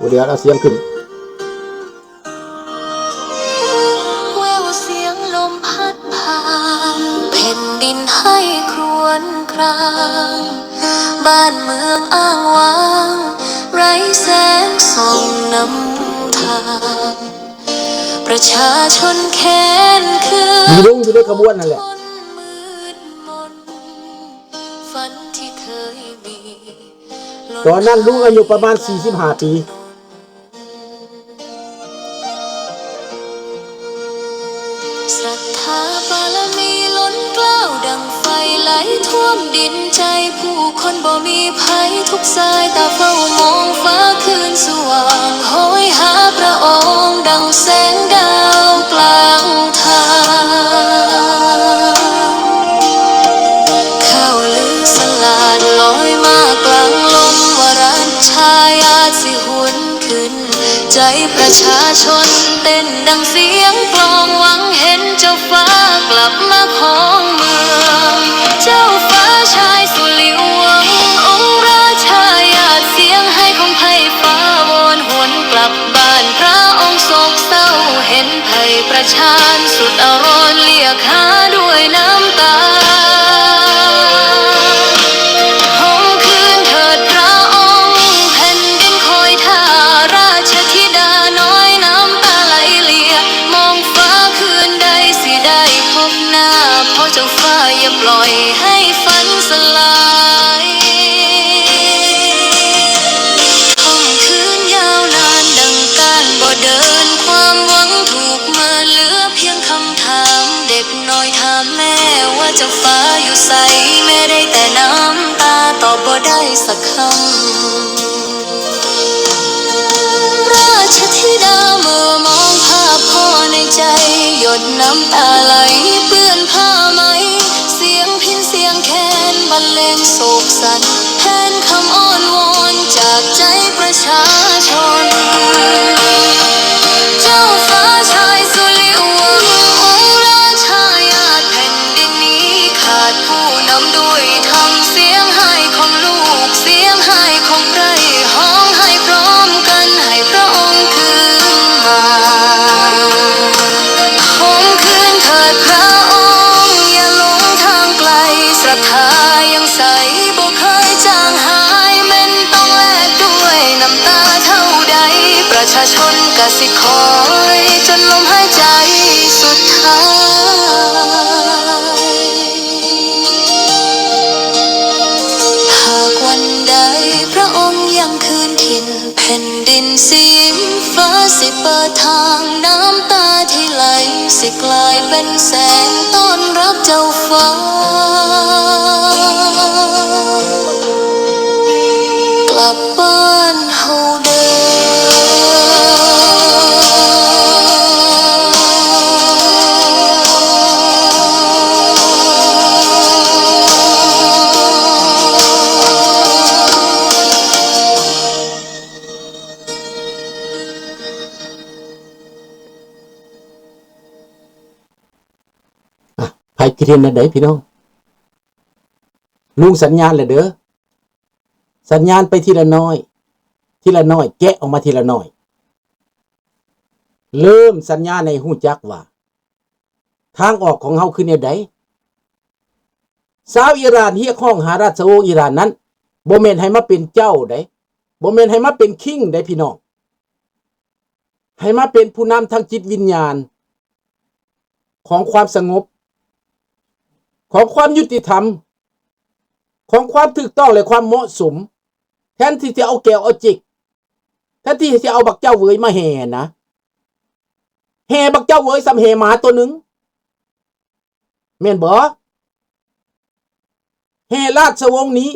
ບໍ່ໄດ້ເອົາສຽງຂຶ້ນ. ແວວສຽງລົມພັດຜ່ານ ແຜ່ນດິນໄຫ້ຄວນຄລາງ ບ້ານເມືອງອ້າງວ້າງ ໄຮ້ແສງສ່ອງນຳທາງ ປະຊາຊົນແຄ້ນເຄືອງ ມີລຸງຢູ່ໃນຂະບວນນັ້ນແຫຼະ ທົນມືດມົນ ຝັນທີ່ເຄີຍມີ ຕອນນັ້ນລຸງອາຍຸປະມານສີ່ສິບຫ້າປີ ສັດທາບາລະມີລົ້ນເກົ້າ ດັ່ງໄຟໄຫຼຖ້ວມດິນໃຈຜູ້ຄົນບໍ່ມີໄພ ທຸກສາຍຕາເຝົ້າມອງຟ້າຄືນສະຫວ່າງ ໂຫຍຫາພະອົງດັ່ງແສງດາວກລາງທາງ. ຂ່າວລືສະຫຼາດລອຍມາກລາງລົມ ວ່າລັດຊາຍາດຊິຮຸນຂຶ້ນ ໃຈປະຊາຊົນເຕັ້ນດັ່ງສຽງກລອງ ຫວັງເຫັນເຈົ້າຟ້າກລັບມາຄອງເມືອງ. ເຈົ້າຟ້າຊາຍສຸລິວັງ ອົງລາຊາຍາດ ສຽງໄຫ້ຂອງໄພຟ້າວອນຫວນກລັບບ້ານ ພະອົງໂສກເສົ້າເຫັນໄພປະຊານ ສຸດອາວອນລຽກຫາດ້ວຍນ້ຳຕາ. ຫົມຄືນເຖີດພະອົງ ແຜ່ນດິນຄອຍທ່າ ລາຊະທິດານ້ອຍນ້ຳຕາໄຫຼເລຍ ມອງຟ້າຄືນໃດຊິໄດ້ພົບໜ້າ ຂໍເຈົ້າຟ້າຢ່າປ່ອຍໃຫ້ຝັນສະຫຼາຍ. ຄ່ຳຄືນຍາວນານດັ່ງການບໍ່ເດີນ ຄວາມຫວັງຖືກເມີດ ເຫຼືອພຽງຄຳຖາມ ເດັກນ້ອຍຖາມແມ່ວ່າເຈົ້າຟ້າຢູ່ໃສ ແມ່ໄດ້ແຕ່ນ້ຳຕາຕອບບໍ່ໄດ້ສັກຄຳ. ລາຊະທິດາເມີມອງພາບພໍ່ໃນໃຈ ຢົດນ້ຳຕາໄຫຼເປື້ອນຜ້າໄໝ ສຽງພິນສຽງແຄນບັນເລງໂສກສັນ ແທນຄຳອ້ອນວອນຈາກໃຈປະຊາຊົນ. ເຈົ້າຟ້າຊາຍສຸລິວັງ ອົງລາຊາຍາດແຜ່ນດິນນີ້ ຂາດຜູ້ນຳດ້ວຍທຳ ສຽງໄຫ້ຂອງລູກ ສຽງໄຫ້ຂອງໃຜ ຮ້ອງໄຫ້ພ້ອມກັນໃຫ້ພະອົງຄືນມາ. ຄົມຄືນເທີດພະອົງ ຢ່າຫຼົງທາງໄກ ສັດທາຍັງໃສ ບໍ່ເຄີຍຈາງຫາຍ ແມ່ນຕ້ອງແລກດ້ວຍນ້ຳຕາເທົ່າໃດ ປະຊາຊົນກະຊິຄອຍ ຈົນລົມຫາຍໃຈສຸດທ້າຍ. ຫາກວັນໃດພະອົງຍັງຄືນຖິ່ນ ແຜ່ນດິນສີຟ້າຊິເປີດທາງ ນ້ຳຕາທີ່ໄຫຼຊິກາຍເປັນແສງ ຕ້ອນຮັບເຈົ້າຟ້າກລັບບ້ານເຮົາເດີ. ໃຜຄິດເຫັນແນວໃດພີ່ນ້ອງ? ລຸງສັນຍານແລ້ວເດີ ສັນຍານໄປທີລະໜ້ອຍ ທີລະໜ້ອຍ ແກະອອກມາທີລະໜ້ອຍ ເລີ່ມສັນຍານໃຫ້ຮູ້ຈັກວ່າ ທາງອອກຂອງເຮົາຄືແນວໃດ? ຊາວອີຣານຮຽກຮ້ອງຫາລາຊະວົງອີຣານນັ້ນ ບໍ່ແມ່ນໃຫ້ມາເປັນເຈົ້າໃດ ບໍ່ແມ່ນໃຫ້ມາເປັນຄິງໃດພີ່ນ້ອງ ໃຫ້ມາເປັນຜູ້ນຳທາງຈິດວິນຍານ ຂອງຄວາມສະຫງົບ ຂອງຄວາມຍຸຕິທຳ ຂອງຄວາມຖືກຕ້ອງ ແລະ ຄວາມເໝາະສົມ ແທນທີ່ຈະເອົາແກວເອົາຈິກ ແທນທີ່ຈະເອົາບັກເຈົ້າເຫວີຍມາແຫ່ນະ ແຫ່ບັກເຈົ້າເຫວີຍສ່ຳແຫ່ໝາໂຕໜຶ່ງ ແມ່ນບໍ່? ແຫ່ລາຊະວົງນີ້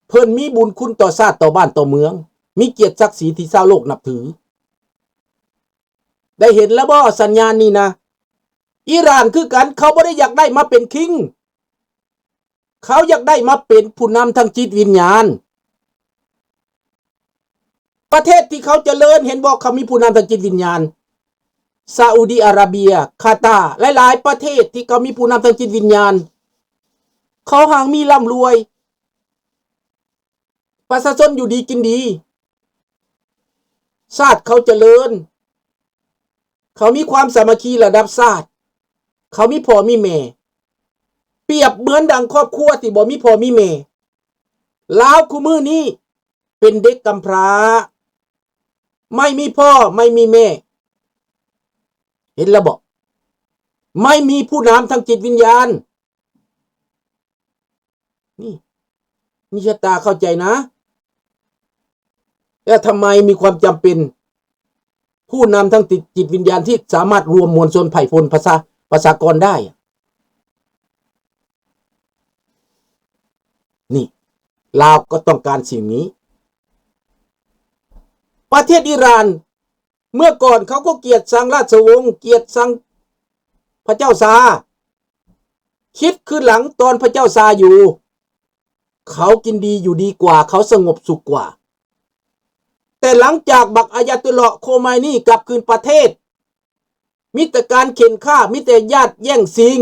ເພິ່ນມີບຸນຄຸນຕໍ່ຊາດຕໍ່ບ້ານຕໍ່ເມືອງ ມີກຽດສັກສີທີ່ຊາວໂລກນັບຖື ໄດ້ເຫັນແລ້ວບໍ່ສັນຍານນີ້ນະ? ອີຣານຄືກັນ ເຂົາບໍ່ໄດ້ຢາກໄດ້ມາເປັນຄິງ ເຂົາຢາກໄດ້ມາເປັນຜູ້ນຳທາງຈິດວິນຍານ. ປະເທດທີ່ເຂົາຈະເລີນ ເຫັນບໍ່ ເຂົາມີຜູ້ນຳທາງຈິດວິນຍານ ຊາອຸດີອາຣາເບຍ ຄາຕາ ຫຼາຍໆປະເທດທີ່ເຂົາມີຜູ້ນຳທາງຈິດວິນຍານ ເຂົາຮັ່ງມີລ່ຳລວຍ ປະຊາຊົນຢູ່ດີກິນດີ. ຊາດເຂົາຈະເລີນ, ເຂົາມີຄວາມສາມັກຄີລະດັບຊາດ, ເຂົາມີພໍ່ມີແມ່, ປຽບເໝືອນດັ່ງຄອບຄົວທີ່ບໍ່ມີພໍ່ມີແມ່. ລາວຄູ່ມື້ນີ້ເປັນເດັກກຳພ້າ, ໄມ່ມີພໍ່ໄມ່ມີແມ່. ເຫັນແລ້ວບໍ? ໄມ່ມີຜູ້ນຳທາງຈິດວິນຍານ. ນີ້ ນີ້ຊະຕາເຂົ້າໃຈນະ. ແລ້ວທຳໄມມີຄວາມຈຳເປັນ ຜູ້ນຳທາງຈິດ ຈິດວິນຍານທີ່ສາມາດລວມມວນຊົນໃຜ່ຝຸ່ນປະຊາ ປະຊາກອນໄດ້? ນີ້ ລາວກໍຕ້ອງການສິ່ງນີ້. ປະເທດອີຣານ ເມື່ອກ່ອນເຂົາກໍກຽດຊັງລາຊະວົງ, ກຽດຊັງພະເຈົ້າຊາ. ຄິດຄືນຫຼັງຕອນພະເຈົ້າຊາຢູ່, ເຂົາກິນດີຢູ່ດີກວ່າ, ເຂົາສະຫງົບສຸກກວ່າ. ແຕ່ຫຼັງຈາກບັກອາຍາຕຸລລາະໂຄມາຍນີກັບຄືນປະເທດ, ມີແຕ່ການເຂັນຂ້າ, ມີແຕ່ຍາດແຍ່ງຊິງ,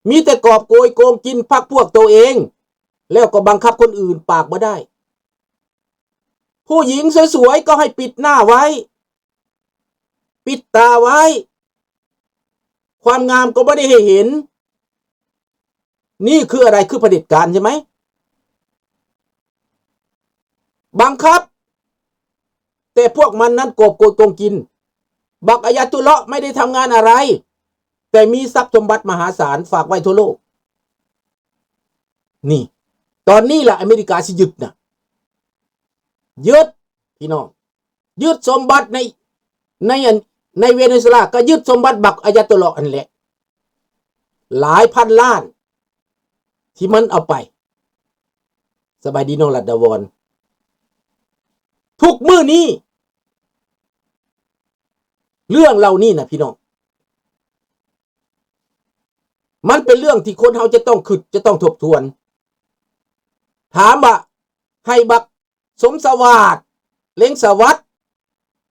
ມີແຕ່ກອບໂກຍໂກງກິນພັກພວກໂຕເອງ, ແລ້ວກໍບັງຄັບຄົນອື່ນປາກບໍ່ໄດ້. ຜູ້ຍິງສວຍໆກໍໃຫ້ປິດໜ້າໄວ້, ປິດຕາໄວ້, ຄວາມງາມກໍບໍ່ໄດ້ໃຫ້ເຫັນ. ນີ້ຄືອະໄລ? ຄືຜະເດັດການໃຊ່ໄໝ? ບັງຄັບ, ແຕ່ພວກມັນນັ້ນກອບໂກຍໂກງກິນ. ບັກອາຍາຕຸລລາະໄມ່ໄດ້ທຳງານອະໄລ, ແຕ່ມີຊັບສົມບັດມະຫາສານຝາກໄວ້ທົ່ວໂລກ. ນີ້ ຕອນນີ້ລະອາເມລິກາຊິຍຶດນະ, ຍຶດ ພີ່ນ້ອງ, ຍຶດສົມບັດໃນ ໃນອັນ ໃນເວເນຊູເອລາ, ກໍຍຶດສົມບັດບັກອາຍາຕຸລລາະຫັ້ນແຫຼະ, ຫຼາຍພັນລ້ານທີ່ມັນເອົາໄປ. ສະບາຍດີນ້ອງລັດດາວອນ. ທຸກມື້ນີ້ ເລື່ອງເຫຼົ່ານີ້ນະ ພີ່ນ້ອງ, ມັນເປັນເລື່ອງທີ່ຄົນເຮົາຈະຕ້ອງຄິດ, ຈະຕ້ອງທົບທວນ. ຖາມວ່າໃຫ້ບັກສົມສະຫວາດ ເລັງສະຫວັດ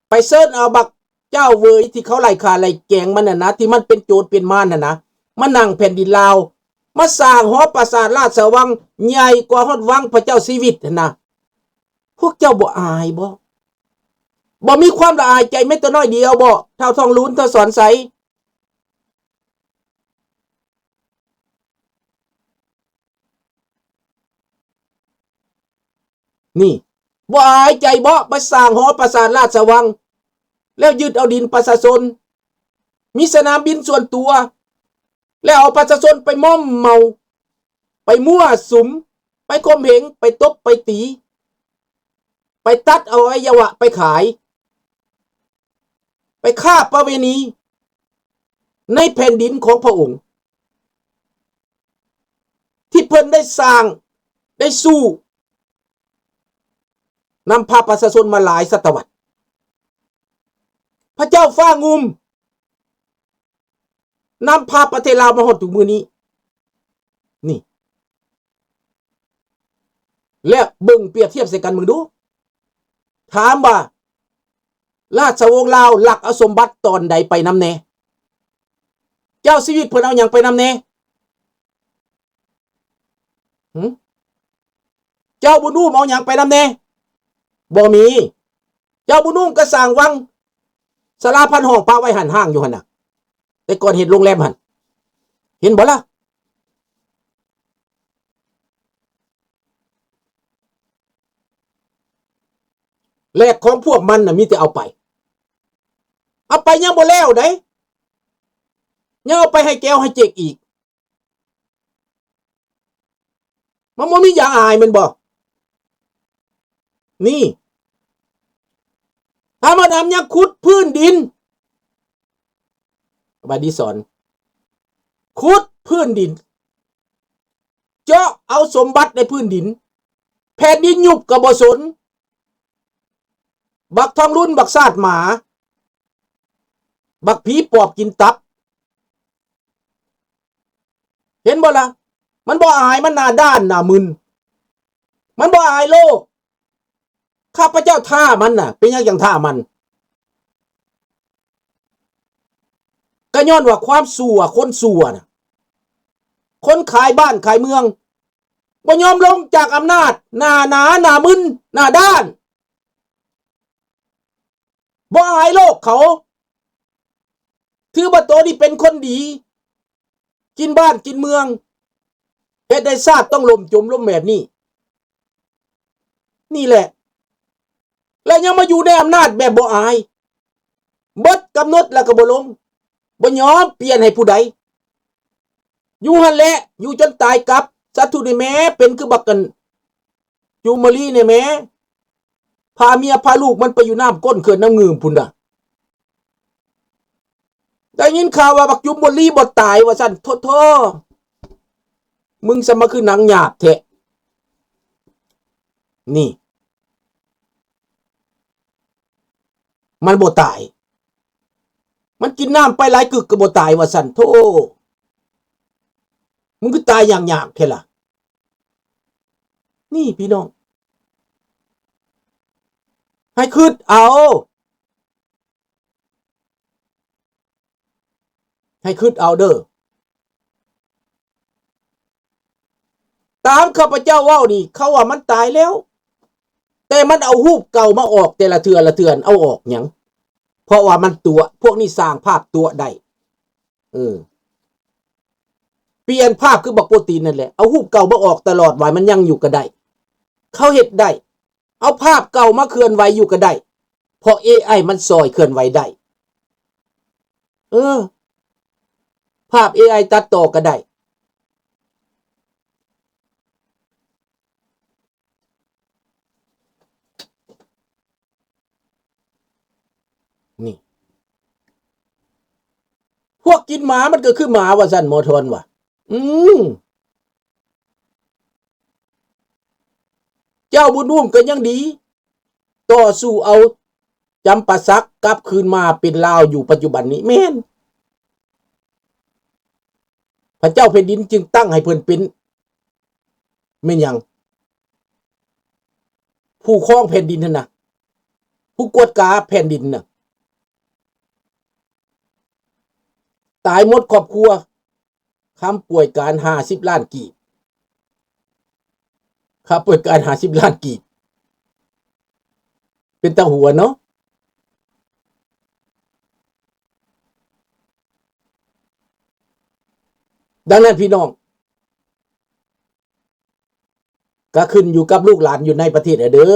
ໄປເຊີນເອົາບັກເຈົ້າເຫວີຍທີ່ເຂົາໄລ່ຂ້າໄລ່ແກງມັນຫັ້ນນະ, ທີ່ມັນເປັນໂຈນເປັນມານຫັ້ນນະ, ມານັ່ງແຜ່ນດິນລາວ, ມາສ້າງຫໍປາສາດລາຊະວັງໃຫຍ່ກວ່າຮອດວັງພະເຈົ້າຊີວິດຫັ້ນນະ. ພວກເຈົ້າບໍ່ອາຍບໍ? ບໍ່ມີຄວາມລະອາຍໃຈແມ້ແຕ່ນ້ອຍດຽວບໍ? ທ້າວທອງລຸນ, ທ້າວສອນໄຊ. ນີ້ ບໍ່ອາຍໃຈບໍ? ໄປສ້າງຫໍປາສາດລາຊະວັງ ແລ້ວຍຶດເອົາດິນປະຊາຊົນ, ມີສະໜາມບິນສ່ວນຕົວ ແລ້ວເອົາປະຊາຊົນໄປມົ້ມເມົາ, ໄປມົ້ວສຸມ, ໄປຂົ່ມເຫງ, ໄປຕົບໄປຕີ, ໄປຕັດອະໄວຍະວະໄປຂາຍ, ໄປຄ້າປະເວນີໃນແຜ່ນດິນຂອງພະອົງ ທີ່ເພິ່ນໄດ້ສ້າງ ໄດ້ສູ້ ນຳພາປະຊາຊົນມາຫຼາຍສະຕະວັດ. ພະເຈົ້າຟ້າງຸ່ມ ນຳພາປະເທດລາວມາຮອດທຸກມື້ນີ້. ນີ້ ແລ້ວເບິ່ງປຽບທຽບໃສ່ກັນເບິ່ງດູ. ຖາມວ່າ ລາຊະວົງລາວລັກເອົາສົມບັດຕອນໃດໄປນຳແດ່? ເຈົ້າຊີວິດເພິ່ນເອົາຫຍັງໄປນຳແດ່? ຫື? ເຈົ້າບຸນອຸ້ມເອົາຫຍັງໄປນຳແດ່? ບໍ່ມີ. ເຈົ້າບຸນອຸ້ມກໍສ້າງວັງສາລາພັນຫ້ອງປະໄວ້ຫັ້ນ ຮ້າງຢູ່ຫັ້ນນະ, ແຕ່ກ່ອນເຮັດໂຮງແຮມຫັ້ນ. ເຫັນບໍ່ລະ? ແລກຂອງພວກມັນນະມີແຕ່ເອົາໄປ. ເອົາໄປຍັງບໍ່ແລ້ວໃດ, ຍັງເອົາໄປໃຫ້ແກວໃຫ້ເຈັກອີກ. ມັນບໍ່ມີຢາງອາຍແມ່ນບໍ່? ນີ້ ຖ້າມາດຳຍັງຂຸດພື້ນດິນ, ສະບາຍດີສອນ, ຂຸດພື້ນດິນ, ເຈາະເອົາສົມບັດໃນພື້ນດິນ, ແຜ່ນດິນຍຸບກໍບໍ່ສົນ. ບັກທອງລຸນ, ບັກຊາດໝາ, ບັກຜີປອບກິນຕັບ. ເຫັນບໍ່ລະ? ມັນບໍ່ອາຍ, ມັນໜ້າດ້ານໜ້າມຶນ, ມັນບໍ່ອາຍໂລກ. ຂ້າພະເຈົ້າທ້າມັນນະ. ເປັນຫຍັງຈັ່ງທ້າມັນ? ກໍຍ້ອນວ່າຄວາມຊົ່ວ, ຄົນຊົ່ວນະ, ຄົນຂາຍບ້ານຂາຍເມືອງ, ບໍ່ຍອມລົງຈາກອຳນາດ, ໜ້າໜາ, ໜ້າມຶນ, ໜ້າດ້ານ. ບໍ່ອາຍໂລກເຂົາ ຖືວ່າໂຕນີ້ເປັນຄົນດີ ກິນບ້ານກິນເມືອງ ເຮັດໃຫ້ຊາດຕ້ອງລົ້ມຈົມລົງແບບນີ້. ນີ້ແຫຼະ ແລະຍັງມາຢູ່ໃນອຳນາດແບບບໍ່ອາຍ ເບິດກຳນົດແລ້ວກໍບໍ່ລົງ ບໍ່ຍອມປ່ຽນໃຫ້ຜູ້ໃດ ຢູ່ຫັ້ນແຫຼະ ຢູ່ຈົນຕາຍກັບ. ສາທຸນີ້ແໝ່ ເປັນຄືບັກກັນ ຈູມມະລີນີ້ແໝ່ ພາເມຍພາລູກມັນໄປຢູ່ນ້ຳກົ້ນເຂື່ອນນ້ຳງື່ມພຸ້ນນະ. ໄດ້ຍິນຂ່າວວ່າບັກຈຸມບໍ່ລີບໍ່ຕາຍວ່າຊັ້ນ. ໂທ້ໆ ມຶງສະມາຄືໜັງຫຍາບແທ້. ນີ້ ມັນບໍ່ຕາຍ ມັນກິນນ້ຳໄປຫຼາຍກຶກກໍບໍ່ຕາຍວ່າຊັ້ນ. ໂທ້ ມຶງຄືຕາຍຫຍາບໆແທ້ລະ. ນີ້ພີ່ນ້ອງ ໃຫ້ຄິດເອົາ ໃຫ້ຄິດເອົາເດີ້. ຕາມຂ້າພະເຈົ້າເວົ້ານີ້ ເຂົາວ່າມັນຕາຍແລ້ວ ແຕ່ມັນເອົາຮູບເກົ່າມາອອກແຕ່ລະເທື່ອລະເທື່ອ ເອົາອອກຫຍັງ? ເພາະວ່າມັນຕົວະ ພວກນີ້ສ້າງພາບຕົວະໄດ້. ເອີ ປ່ຽນພາບຄືບັກໂປຣຕີນນັ້ນແຫຼະ ເອົາຮູບເກົ່າມາອອກຕະຫຼອດ ວ່າມັນຍັງຢູ່ກໍໄດ້ ເຂົາເຮັດໄດ້ ເອົາພາບເກົ່າມາເຄື່ອນໄຫວຢູ່ກໍໄດ້ ເພາະເອໄອມັນຊ່ອຍເຄື່ອນໄຫວໄດ້. ເອີ ພາບເອໄອຕັດຕໍ່ກໍໄດ້. ນີ້ ພວກກິນໝາມັນກໍຄືໝາວ່າຊັ້ນ ໝໍທອນວ່າ. ອືມ ເຈົ້າບຸນອຸ້ມກໍຍັງດີ ຕໍ່ສູ້ເອົາຈຳປາສັກກັບຄືນມາເປັນລາວຢູ່ປັດຈຸບັນນີ້. ແມ່ນ ພະເຈົ້າແຜ່ນດິນຈຶ່ງຕັ້ງໃຫ້ເພິ່ນເປັນ ແມ່ນຫຍັງ? ຜູ້ຄອງແຜ່ນດິນຫັ້ນນະ ຜູ້ກວດກາແຜ່ນດິນນະ. ຕາຍໝົດຄອບຄົວ ຄຳປ່ວຍການຫ້າສິບລ້ານກີບ ຄ່າປ່ວຍການຫ້າສິບລ້ານກີບ ເປັນຕາຫົວເນາະ. ດັ່ງນັ້ນພີ່ນ້ອງ ກໍຂຶ້ນຢູ່ກັບລູກຫຼານຢູ່ໃນປະເທດແຫຼະເດີ້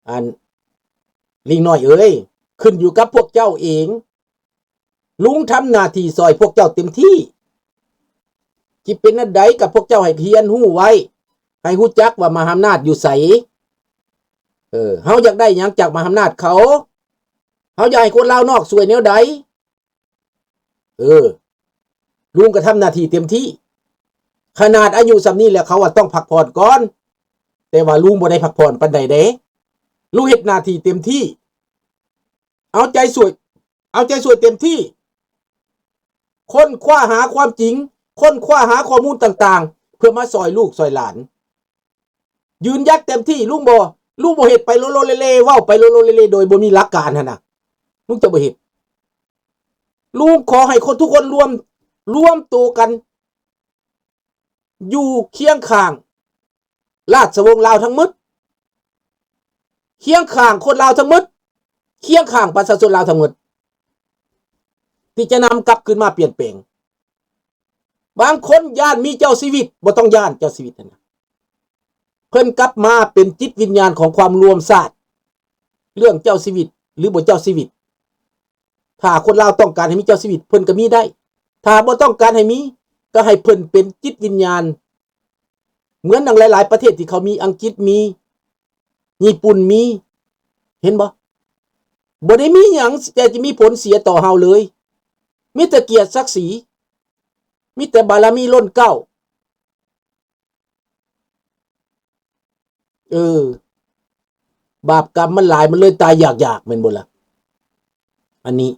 ອັນ ລິງນ້ອຍເອີຍ ຂຶ້ນຢູ່ກັບພວກເຈົ້າເອງ. ລຸງທຳໜ້າທີ່ຊ່ອຍພວກເຈົ້າເຕັມທີ່ ຊິເປັນອັນໃດກັບພວກເຈົ້າ ໃຫ້ຮຽນຮູ້ໄວ້ ໃຫ້ຮູ້ຈັກວ່າມະຫາອຳນາດຢູ່ໃສ. ເອີ ເຮົາຢາກໄດ້ຫຍັງຈາກມະຫາອຳນາດເຂົາ? ເຮົາຢາກໃຫ້ຄົນລາວນອກຊ່ວຍແນວໃດ? ເອີ ລຸງກໍທຳໜ້າທີ່ເຕັມທີ່ ຂະໜາດອາຍຸສ່ຳນີ້ແລ້ວ ເຂົາວ່າຕ້ອງພັກຜ່ອນກ່ອນ ແຕ່ວ່າລຸງບໍ່ໄດ້ພັກຜ່ອນປານໃດເດ້ ລຸງເຮັດໜ້າທີ່ເຕັມທີ່ ເອົາໃຈຊ່ວຍ ເອົາໃຈຊ່ວຍເຕັມທີ່ ຄົ້ນຄວ້າຫາຄວາມຈິງ ຄົ້ນຄວ້າຫາຂໍ້ມູນຕ່າງໆ ເພື່ອມາຊ່ອຍລູກຊ່ອຍຫຼານ ຢືນຢັດເຕັມທີ່. ລຸງບໍ່ ລຸງບໍ່ເຮັດໄປໂລໂລເລເລ ເວົ້າໄປໂລໂລເລເລ ໂດຍບໍ່ມີຫຼັກການຫັ້ນນະ ລຸງຈະບໍ່ເຮັດ. ລຸງຂໍໃຫ້ຄົນທຸກຄົນລວມ ລວມໂຕກັນ ຢູ່ຄຽງຂ້າງລາຊະວົງລາວທັງໝົດ ຄຽງຂ້າງຄົນລາວທັງໝົດ ຄຽງຂ້າງປະຊາຊົນລາວທັງໝົດ ທີ່ຈະນຳກັບຄືນມາປ່ຽນແປງ. ບາງຄົນຢ້ານມີເຈົ້າຊີວິດ ບໍ່ຕ້ອງຢ້ານເຈົ້າຊີວິດຫັ້ນນະ ເພິ່ນກັບມາເປັນຈິດວິນຍານຂອງຄວາມລວມຊາດ ເລື່ອງເຈົ້າຊີວິດ ຫຼື ບໍ່ເຈົ້າຊີວິດ. ຖ້າຄົນລາວຕ້ອງການໃຫ້ມີເຈົ້າຊີວິດ ເພິ່ນກໍມີໄດ້ ຖ້າບໍ່ຕ້ອງການໃຫ້ມີ ກໍໃຫ້ເພິ່ນເປັນຈິດວິນຍານ ເໝືອນດັ່ງຫຼາຍໆປະເທດທີ່ເຂົາມີ ອັງກິດມີ ຍີ່ປຸ່ນມີ ເຫັນບໍ່? ບໍ່ໄດ້ມີຫຍັງ ແຕ່ຈະມີຜົນເສຍຕໍ່ເຮົາເລີຍ ມີແຕ່ກຽດສັກສີ ມີແຕ່ບາລະມີລົ້ນເກົ້າ. ເອີ ບາບກຳມັນຫຼາຍ ມັນເລີຍຕາຍຢາກໆ ແມ່ນບໍ່ລະ? ອັນນີ້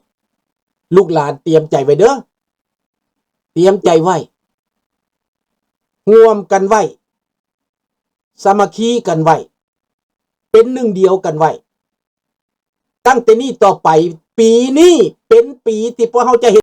ລູກຫຼານຕຽມໃຈໄວ້ເດີ້ ຕຽມໃຈໄວ້ ຮ່ວມກັນໄວ້ ສາມັກຄີກັນໄວ້ ເປັນໜຶ່ງດຽວກັນໄວ້. ຕັ້ງແຕ່ນີ້ຕໍ່ໄປ ປີນີ້ເປັນປີທີ່ພວກເຮົາຈະເຫັນ